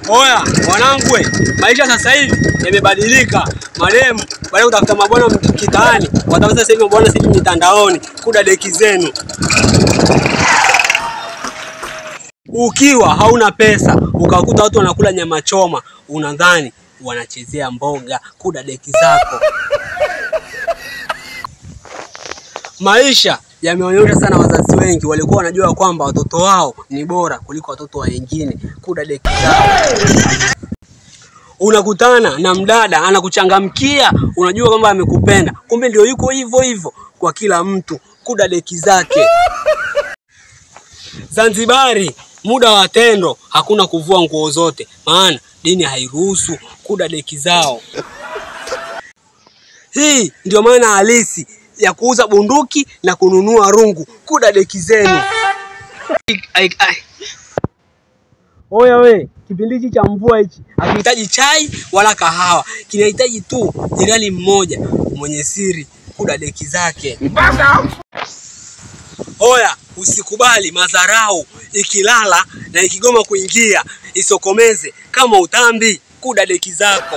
Oya wanangu, maisha sasa hivi yamebadilika. Maremu baada kutafuta mabwana kitaani, watafuta sasa hivi mabwana sasa hivi mitandaoni. Kuda deki zenu. Ukiwa hauna pesa ukakuta watu wanakula nyama choma, unadhani wanachezea mboga. Kuda deki zako. Maisha yameonyesha sana, wazazi wengi walikuwa wanajua kwamba watoto wao ni bora kuliko watoto wa wengine. Kuda deki zao. Unakutana na mdada anakuchangamkia, unajua kwamba amekupenda, kumbe ndio yuko hivyo hivyo kwa kila mtu. Kuda deki zake. Zanzibari muda wa tendo hakuna kuvua nguo zote, maana dini hairuhusu. Kuda deki zao. Hii ndio maana halisi ya kuuza bunduki na kununua rungu. Kuda deki zenu. Oya we, kipindi hichi cha mvua hichi hakihitaji chai wala kahawa, kinahitaji tu jirani mmoja mwenye siri. Kuda deki zake. Oya, usikubali madharau ikilala na ikigoma kuingia isokomeze kama utambi. Kuda deki zako.